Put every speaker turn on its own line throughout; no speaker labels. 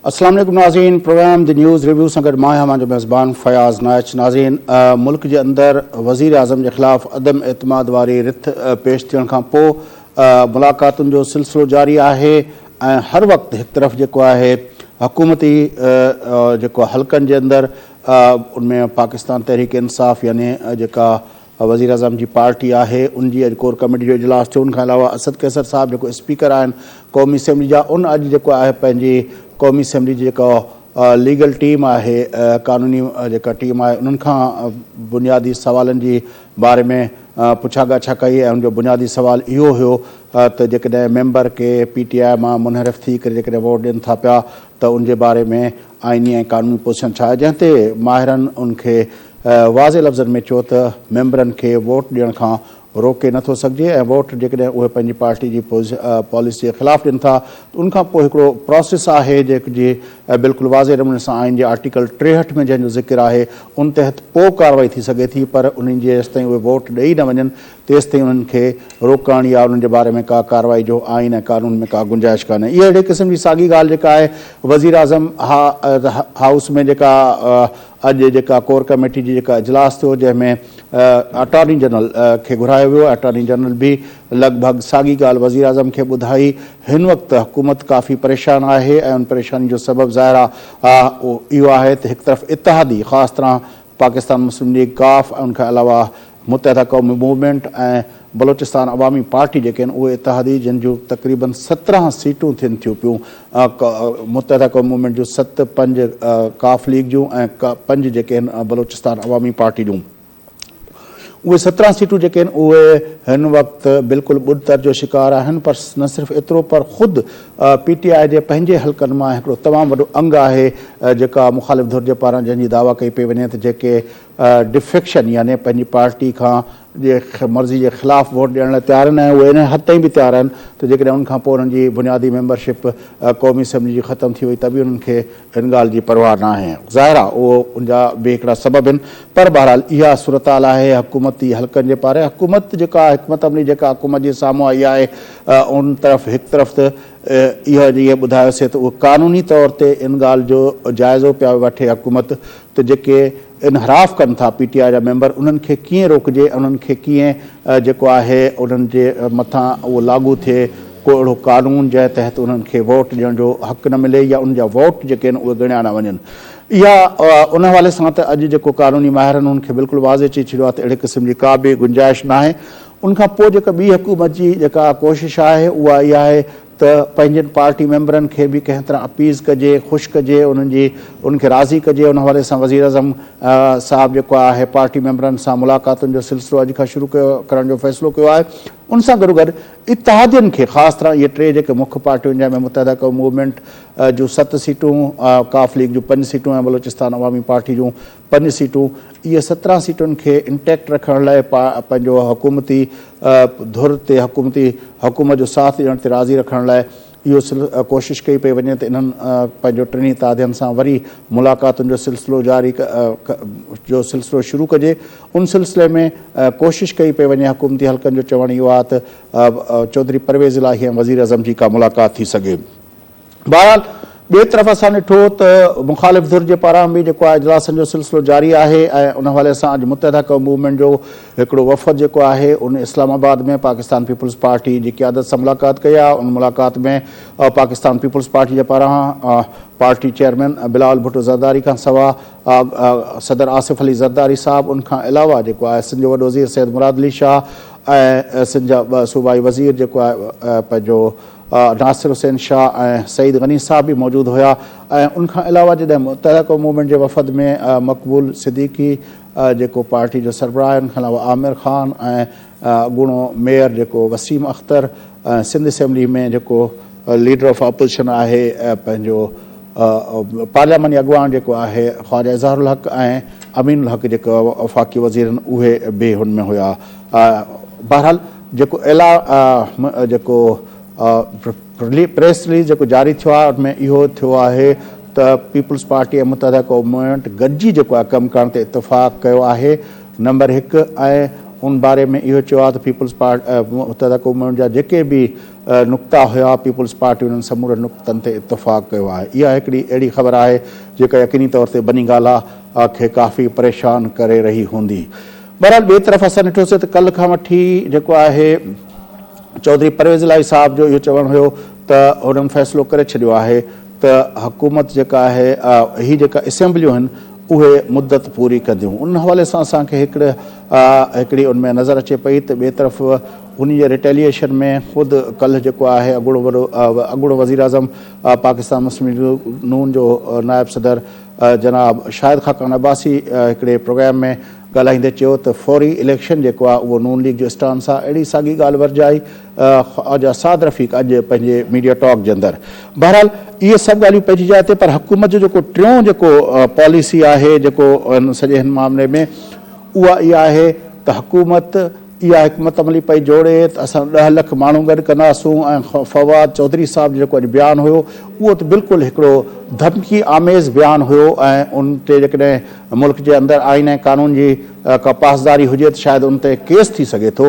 اسلام عليڪم ناظرين پروگرام the news review سان گڏ مان آهيان اوهان جو ميزبان فياض نائچ ناظرين ملڪ جي اندر وزير اعظم جي خلاف عدم اعتماد واري رٿ پيش ٿيڻ کان پوء ملاقاتن جو سلسلو جاري آهي ۽ هر وقت هڪ طرف جيڪو آهي حڪومتي جيڪو حلقن جي اندر ان ۾ پاڪستان تحريڪ انصاف يعني جيڪا وزيراعظم جي پارٽي آهي ان جي اڄ ڪور ڪميٽي جو اجلاس ٿيو ان کان علاوه اسد قيصر صاحب جيڪو اسپيڪر آهن قومي اسيمبلي جا ان اڄ جيڪو آهي پنهنجي قومي اسيمبلي جي جيڪا ليگل ٽيم آهي قانوني جيڪا ٽيم آهي انهن کان بنيادي سوالن جي باري ۾ پڇا ڳاڇا ڪئي ۽ ان جو بنيادي سوال اهو هيو ته جيڪڏهن ميمبر ڪي پي ٽي آء مان منحرف ٿي ڪري جيڪڏهن ووٽ ڏين ٿا پيا ته ان جي باري ۾ آئيني ۽ قانوني پوزيشن ڇا آهي جنهن تي ماهرن ان کي واضح لفظن ۾ چيو ته ميمبرن کي ووٽ ڏيڻ کان روڪي نه ٿو سگهجي ۽ ووٽ جيڪڏهن اهي پنهنجي پارٽي جي پاليسي جي خلاف ڏين ٿا ته ان کان پوء هڪڙو پراسيس آهي جيڪ جي بلڪل واضح نموني سان آئين جي آرٽيڪل 63 ۾ جنهن جو ذڪر آهي ان تحت پوء ڪارروائي ٿي سگهي ٿي پر انهن جي جيستائين اهي ووٽ ڏئي نه وڃن تيستائين انهن کي روڪڻ يا انهن جي باري ۾ ڪا ڪارروائي جو آئين ۽ قانون ۾ ڪا گنجائش ڪانهي. اها اهڙي قسم جي ساڳي ڳالهه جيڪا آهي وزيراعظم هائوس ۾ جيڪا اڄ جيڪا ڪور ڪميٽي جي جيڪا اجلاس ٿيو جنهن ۾ اٽارني جنرل کي گهرايو ويو اٽارني جنرل به لڳ ڀڳ ساڳي ڳالهه وزيراعظم کي ٻڌائي هن وقت حڪومت ڪافي پريشان آهي ۽ ان پريشاني جو سبب ظاهر اهو آهي ته هڪ طرف اتحادي خاص طرح پاڪستان مسلم ليگ قاف ۽ ان کان علاوه متحده قومي موومينٽ ۽ بلوچستان عوامي پارٽي جيڪي آهن اهي اتحادي جن جون تقريبن 17 سيٽون ٿين ٿيون پيون متحده قومي موومينٽ جون ست، پنج قاف ليگ جون ۽ پنج جيڪي آهن بلوچستان عوامي پارٽي جون اهي 17 سيٽون جيڪي آهن اهي هن وقت بلڪل ٻڏتر جو شڪار آهن پر نه صرف ايترو پر خود پي ٽي آء جي پنهنجي حلقن مان هڪڙو تمام وڏو انگ آهي جيڪا مخالف ڌر جي پاران جنهن جي دعويٰ ڪئي پئي وڃي ته جيڪي ڊفيڪشن يعني پنهنجي پارٽي کان جي مرضي جي خلاف ووٽ ڏيڻ لاء تيار آهن ۽ اهي ان حد تائين به تيار آهن ته جيڪڏهن ان کان پوء انهن جي بنيادي ميمبرشپ قومي اسيمبلي جي ختم ٿي وئي ته به انهن کي ان ڳالهه جي پرواهه ناهي. ظاهر آهي اهو ان جا به هڪڙا سبب آهن پر بهرحال اها صورتحال آهي حڪومتي حلقن جي پاري حڪومت جيڪا حڪمت عملي جيڪا حڪومت جي سامهون آئي آهي ان طرف هڪ طرف ته اهو جيئن ٻڌايوسين ته اهو قانوني طور تي ان ڳالهه جو جائزو پيا وٺي حڪومت ته جيڪي انحراف ڪن ٿا پي ٽي آء جا ميمبر انهن کي ڪيئن روڪجي انهن کي ڪيئن جيڪو آهي انهن جي مٿان اهو لاڳو ٿئي ڪو اهڙو قانون جنهن تحت انهن کي ووٽ ڏيڻ جو حق نه ملي يا انهن جا ووٽ جيڪي آهن اهي ڳڻيا نه وڃن اها ان حوالي سان ته اڄ جيڪو قانوني ماهرن انهن کي بلڪل واضح چئي ڇڏيو آهي ته اهڙي قسم جي ڪا به گنجائش ناهي ان کان پوء جيڪا ٻي حڪومت جي جيڪا ڪوشش آهي اها اها آهي ته پنهنجن پارٽي ميمبرن کي به ڪنهن طرح اپيز ڪجي، خوش ڪجي، انهن جي انهن کي راضي ڪجي، ان حوالي سان وزيراعظم صاحب جيڪو آهي پارٽي ميمبرن سان ملاقاتن جو سلسلو اڄ کان شروع ڪيو ڪرڻ جو فيصلو ڪيو آهي، ان سان گڏوگڏ اتحادين کي خاص طرح اهي ٽي جيڪي مک پارٽيون جنهن ۾ متحده قومي موومينٽ جون ست سيٽون، قاف ليگ جون پنج سيٽون ۽ بلوچستان عوامي پارٽي جون پنج سيٽون، اهي 17 سيٽن کي انٽيڪٽ رکڻ لاء پنهنجو حڪومتي ڌر تي حڪومتي حڪومت جو ساٿ ڏيڻ تي راضي رکڻ لاء اهو ڪوشش ڪئي پئي وڃي ته انهن پنهنجو ٽنهي اتحادين سان وري ملاقاتن جو سلسلو جاري جو سلسلو شروع ڪجي ان سلسلي ۾ ڪوشش ڪئي پئي وڃي حڪومتي حلقن جو چوڻ اهو آهي ته چوڌري پرويز الاهي ۽ وزيراعظم جي ڪا ملاقات ٿي سگهي. بهرحال ٻئي طرف اسان ڏٺو ته مخالف ڌر جي پاران به جيڪو آهي اجلاسن جو سلسلو جاري آهي ۽ ان حوالي سان اڄ متحده قومي موومينٽ جو هڪڙو وفد جيڪو آهي ان اسلام آباد ۾ پاڪستان پيپلز پارٽي جي قيادت سان ملاقات ڪئي آهي ان ملاقات ۾ پاڪستان پيپلز پارٽي جي پاران پارٽي چيئرمين بلاول ڀٽو زرداري کان سوا صدر آصف علي زرداري صاحب ان کان علاوه جيڪو آهي سنڌ جو وڏو وزير سيد مراد علي شاهه ۽ سنڌ جا ٻه صوبائي وزير جيڪو آهي پنهنجو ناصر حسين شاهه ۽ سعيد غني صاحب به موجود هيا ۽ ان کان علاوه جڏهن متحده قومي موومينٽ جي وفد ۾ مقبول صديقي جيڪو پارٽي جو سربراهه آهي ان کان علاوه عامر خان ۽ اڳوڻو ميئر جيڪو وسيم اختر ۽ سنڌ اسيمبلي ۾ جيڪو ليڊر آف اپوزيشن آهي پنهنجو پارلياماني اڳواڻ جيڪو آهي خواجه اظهار الحق ۽ امين الحق جيڪو وفاقي وزير آهن اهي به هن ۾ هيا بهرحال جيڪو اعلان جيڪو پريس رليز جيڪو جاري ٿيو آهي ان ۾ اهو ٿيو آهي ته peoples party ۽ Muttahida Qaumi movement گڏجي جيڪو آهي ڪم ڪرڻ تي اتفاق ڪيو آهي نمبر هڪ ۽ ان باري ۾ اهو چيو آهي ته peoples part Muttahida Qaumi movement جا جيڪي به نقطا هيا پيپلز پارٽي انهن سمورن نقطن تي اتفاق ڪيو آهي. اها هڪڙي اهڙي خبر آهي جيڪا يقيني طور تي بني گالا کي ڪافي پريشان ڪري رهي هوندي. بهرحال ٻئي طرف اسان ڏٺوسين ته ڪلهه کان وٺي جيڪو آهي چوڌري پرويز الاهي صاحب جو اهو چوڻ هيو ته هنن فيصلو ڪري ڇڏيو آهي ته حڪومت جيڪا آهي هي جيڪا اسيمبليون آهن اهي مدت پوري ڪنديون ان حوالي سان اسان کي هڪڙي هڪڙي ان ۾ نظر اچي پئي ته ٻئي طرف ان جي ريٽيليئيشن ۾ خود ڪلهه جيڪو آهي اڳوڻو وڏو اڳوڻو وزيراعظم پاڪستان مسلم ليگ نون جو نائب صدر جناب شاهد خاقان عباسي هڪڙي پروگرام ۾ ڳالهائيندي چيو ته فوري اليڪشن جيڪو آهي اهو نون ليگ جو اسٽانس آهي اهڙي ساڳي ڳالهه ورجائي خواجه سعد رفيق اڄ پنهنجي ميڊيا ٽاڪ جي اندر بهرحال اهي سڀ ڳالهيون پنهنجي جاء تي پر حڪومت جو جيڪو ٽيون جيڪو پاليسي آهي جيڪو هن سڄي هن معاملي ۾ اها اها آهي ته حڪومت اها حڪمت عملي پئي جوڙي ته اسان ڏهه لک ماڻهو گڏ ڪنداسون ۽ فواد چوڌري صاحب جو جيڪو اڄ بيان هيو اهو ته بلڪل هڪڙو ڌمڪي آميز بيان هيو ۽ ان تي جيڪڏهن ملڪ جي اندر آئين ۽ قانون جي ڪا پاسداري هجي ته شايد ان تي ڪيس ٿي سگهي ٿو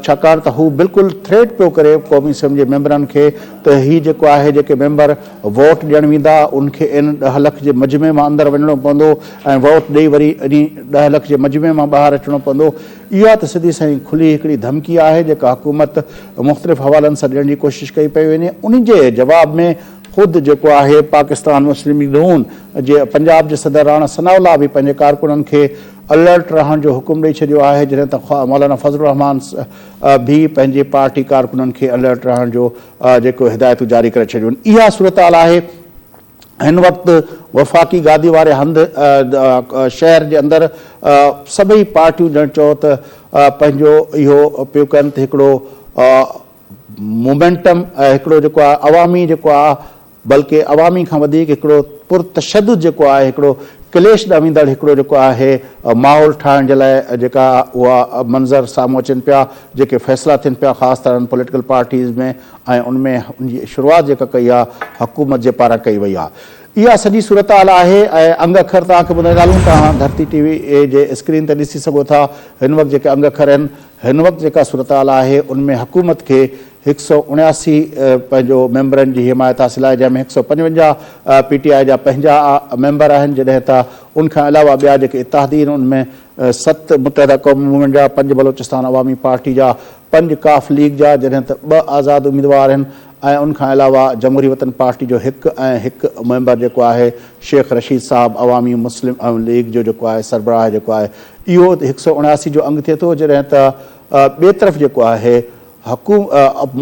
ڇاڪاڻ ته هو بلڪل ٿريٽ پيو ڪري قومي اسيمبلي جي ميمبرن کي ته هي جيڪو آهي جيڪي ميمبر ووٽ ڏيڻ ويندا ان کي ان ڏهه لک جي مجمعي مان اندر وڃڻو پوندو ۽ ووٽ ڏئي وري انهي ڏهه لک جي مجمعي مان ٻاهر اچڻو پوندو. اها ته سڌي سنئين کلي هڪڙي ڌمڪي آهي جيڪا حڪومت مختلف حوالن سان ڏيڻ جي ڪوشش ڪئي پئي وڃي. ان جي جواب ۾ خود جيڪو آهي پاڪستان مسلم ليگ نون جي پنجاب جي صدر راڻا ثناء الله به پنهنجي ڪارڪنن کي الرٽ رهڻ جو حڪم ڏئي ڇڏيو آهي جڏهن ته مولانا فضل الرحمان به پنهنجي پارٽي ڪارڪنن کي الرٽ رهڻ جو جيڪو هدايتون جاري ڪري ڇڏيون آهن. اها صورتحال آهي. هن وقت وفاقي گادي واري هنڌ شهر جي اندر سڀئي پارٽيون ڄڻ چئو ته پنهنجو اهو پيو ڪن ته هڪڙو مومينٽم هڪڙو جيڪو آهي عوامي جيڪو آهي بلڪه عوامي کان وڌيڪ هڪڙو پرتشدد جيڪو آهي هڪڙو ڪليش ڏانهن ويندڙ هڪڙو جيڪو آهي ماحول ٺاهڻ جي لاء جيڪا اها منظر سامهون اچن پيا جيڪي فيصلا ٿين پيا خاص طرح پوليٽيڪل پارٽيز ۾ ۽ ان ۾ ان جي شروعات جيڪا ڪئي آهي حڪومت جي پاران ڪئي وئي آهي. اها سڄي صورتحال آهي ۽ انگ اکر توهان کي ٻڌائيندا هلون توهان ڌرتي ٽي وي جي اسڪرين تي ڏسي سگهو ٿا هن وقت جيڪي انگ اکر آهن هن وقت جيڪا صورتحال آهي ان ۾ حڪومت کي 179 پنهنجو ميمبرن جي حمايت حاصل آهي جنهن ۾ 155 پي ٽي آء جا پنهنجا ميمبر آهن جڏهن ته ان کان علاوه ٻيا جيڪي اتحادي آهن ان ۾ ست متحده قومي موومينٽ جا، پنج بلوچستان عوامي پارٽي جا، پنج قاف ليگ جا جڏهن ته ٻه آزاد اميدوار آهن ۽ ان کان علاوه جمهوري وطن پارٽي جو هڪ ۽ هڪ ميمبر جيڪو آهي شيخ رشيد صاحب عوامي مسلم ليگ جو جيڪو آهي سربراهه جيڪو آهي اهو 179 جو انگ ٿئي ٿو جڏهن ته ٻئي طرف جيڪو آهي حڪوم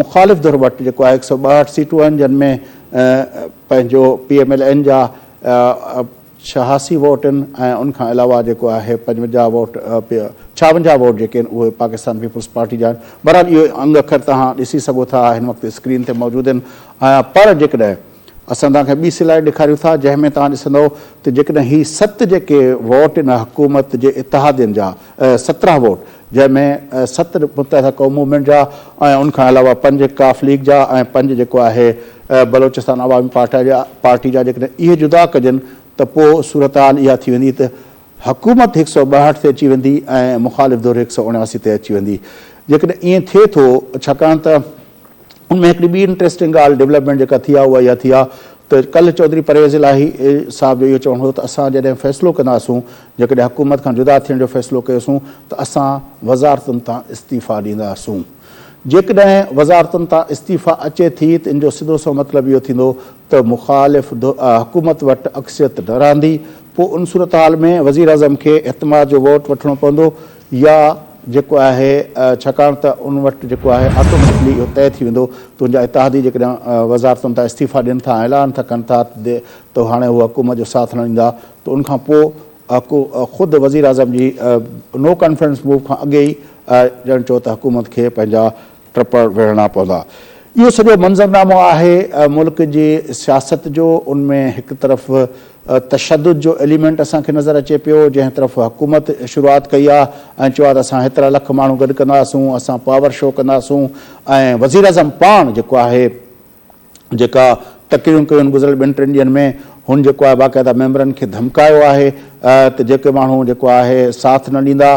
مخالف ڌر وٽ جيڪو آهي 162 سيٽون آهن جن ۾ پنهنجو پي ايم ايل اين جا 86 ووٽ آهن ۽ ان کان علاوه جيڪو آهي 55 ووٽ 56 ووٽ جيڪي آهن اهي پاڪستان پيپلز پارٽي جا آهن بهرحال اهو انگ اکر توهان ڏسي سگهو ٿا هن وقت اسڪرين تي موجود آهن ۽ پر جيڪڏهن اسان توهان کي ٻي سلائيڊ ڏيکاريون ٿا جنهن ۾ توهان ڏسندو ته جيڪڏهن هي ست جيڪي ووٽ ان حڪومت جي اتحادين جا 17 ووٽ جنهن ۾ ست متحده قوم موومينٽ جا ۽ ان کان علاوه پنج قاف ليگ جا ۽ پنج جيڪو آهي بلوچستان عوامي پارٽي جا جيڪڏهن اهي جدا ڪجن ته پوء صورتحال اها ٿي ويندي ته حڪومت هڪ سئو ٻاهٺ تي اچي ويندي ۽ مخالف ڌر هڪ سئو اڻياسي تي اچي ويندي جيڪڏهن ائين ٿئي ٿو ڇاڪاڻ ته ان ۾ هڪڙي ٻي انٽريسٽنگ ڳالهه ڊولپمينٽ جيڪا ٿي آهي اها اها ٿي آهي ته ڪلهه چوڌري پرويز الاهي صاحب جو اهو چوڻ هو ته اسان جڏهن فيصلو ڪنداسون جيڪڏهن حڪومت کان جدا ٿيڻ جو فيصلو ڪيوسون ته اسان وزارتن تان استعيفا ڏينداسون جيڪڏهن وزارتن تان استعيفا اچي ٿي ته ان جو سڌو سنئون مطلب اهو ٿيندو ته مخالف حڪومت وٽ اڪثريت نه رهندي پوء ان صورتحال ۾ وزيراعظم کي اعتماد جو ووٽ وٺڻو پوندو يا جيڪو آهي ڇاڪاڻ ته ان وٽ جيڪو آهي آٽوميٽڪلي اهو طئي ٿي ويندو ته ان جا اتحادي جيڪڏهن وزارتن تان استعيفا ڏين ٿا ۽ اعلان ٿا ڪن ٿا ته هاڻي هو حڪومت جو ساٿ نه ڏيندا ته ان کان پوء خود وزيراعظم جي نو ڪانفيڊنس موو کان اڳي ئي ڄڻ چئو ته حڪومت کي پنهنجا ٽپڙ ويڙهڻا پوندا. اهو سڄو منظرنامو آهي ملڪ جي سياست جو، ان ۾ هڪ طرف تشدد جو ايليمينٽ اسان کي نظر اچي پيو، جنهن طرف حڪومت شروعات ڪئي آهي ۽ چيو آهي ته اسان هيترا لک ماڻهو گڏ ڪنداسون، اسان پاور شو ڪنداسون ۽ وزيراعظم پاڻ جيڪو آهي جيڪا تقريرون ڪيون آهن گذريل ٻن ٽن ڏينهن ۾ هن جيڪو آهي باقاعده ميمبرن کي ڌمڪايو آهي ته جيڪي ماڻهو جيڪو آهي ساٿ نه ڏيندا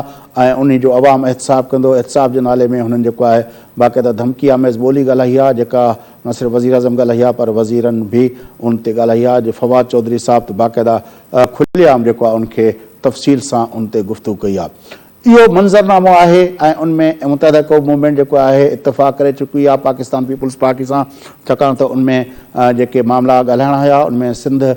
۽ انهي جو عوام احتساب ڪندو، احتساب جي نالي ۾ هنن جيڪو آهي باقاعده ڌمڪي آميز ٻولي ڳالهائي آهي جيڪا نه صرف وزيراعظم ڳالهائي آهي پر وزيرن به ان تي ڳالهائي آهي، فواد چوڌري صاحب ته باقاعده کلي عام جيڪو آهي ان کي تفصيل سان ان تي گفتگو ڪئي آهي. اهو منظرنامو آهي ۽ ان ۾ متحده قوم موومينٽ جيڪو آهي اتفاق ڪري چڪي آهي پاڪستان پيپلز پارٽي سان ڇاڪاڻ ته ان ۾ جيڪي معاملا ڳالهائڻا هيا ان ۾ سنڌ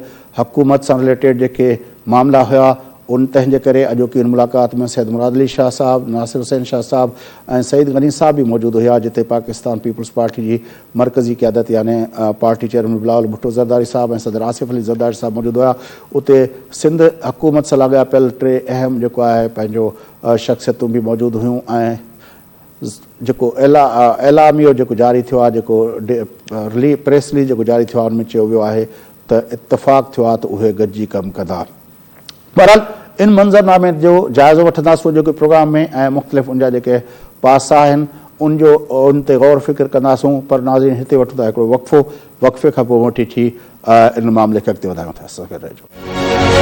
حڪومت سان رليٽيڊ جيڪي معاملا هيا ان تنهن جي ڪري اڄوڪي ان ملاقات ۾ سيد مراد علي شاهه صاحب، ناصر حسين شاهه صاحب ۽ سعيد غني صاحب به موجود هيا جتي پاڪستان پيپلز پارٽي جي مرڪزي قيادت يعني پارٽي چيئرمين بلاول ڀٽو زرداري صاحب ۽ صدر آصف علي زرداري صاحب موجود هيا اتي سنڌ حڪومت سان لاڳاپيل ٽي اهم جيڪو آهي پنهنجو شخصيتون به موجود هيون ۽ جيڪو اعلاميو جيڪو جاري ٿيو آهي جيڪو پريس رليز جيڪو جاري ٿيو آهي ان ۾ چيو ويو آهي ته اتفاق ٿيو آهي ته اهي گڏجي ڪم ڪندا. بهرحال ان منظرنامي جو جائزو وٺنداسون اڄوڪي پروگرام ۾ ۽ مختلف ان جا جيڪي پاسا آهن ان جو ان تي غور فڪر ڪنداسون پر ناظرين هتي وٺون ٿا هڪڙو وقفو وقفي کان پوء موٽي اچي ان معاملي کي اڳتي وڌايون ٿا سان گڏ رهجو.